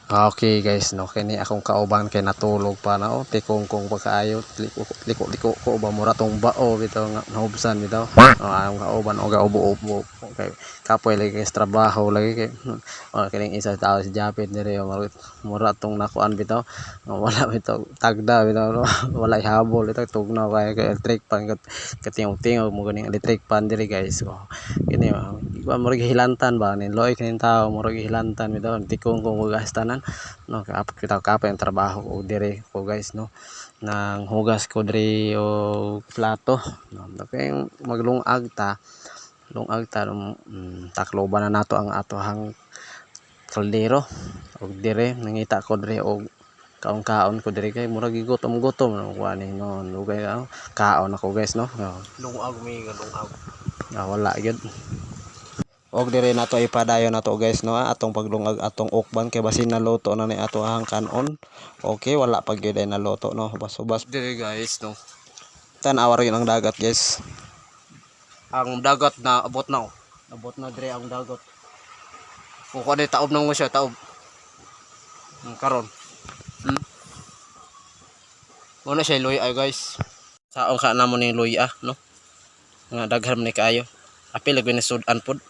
Okay guys, no, kini akong kauban kay natulog pa na, oh, tikong-kong pa kaayo, liko liko liko ko ba, mura tong bao bitaw nga nahubsan bitaw. Oh, akong kauban og ubo-ubo kay kapoy lagi kay sa trabaho lagi kay, oh, kining isa tao si Japet dire, oh, mura, mura tong nakuan bitaw, oh, wala bitaw tagda bitaw, no? Wala habol bitaw, tugnaw kay kay electric fan, katingog-tingog mo ganing electric fan dire, guys. Oh, kini, oh, mura hilantan ba ni loy kining tao, mura hilantan bitaw, tikong kong gas tanan, no. Kapit bitaw, kapoy ang trabaho ko dire ko, guys, no, nang hugas ko dire og plato, no. Okay, maglungag ta, lungag ta, takloban na nato ang atohang kaldero. Og dire nangita ko dire og kaon-kaon ko dire kay murag gigutom-gutom, no, kuan ni, no, lugay, oh, kaon ako, guys, no. Oh. Lungag mi nga lungag. Ah, wala gyud. Og dire nato ipadayon nato, guys, no, atong paglungag atong ukban kay basin naluto na ni ato ang kanon. Okay, wala pa gyud ay naluto, no, hubas-hubas. Dire, guys, no. Tan-awa rin ang dagat, guys. Ang dagat na abot na, oh. Abot na dire ang dagat. Kung kuan taob na mo siya, taob. Karon. Muna siya luya ay, guys. Saon ka namo ning luya, no, nga daghan man ni kaayo. Apil lagi ni sud-an pod.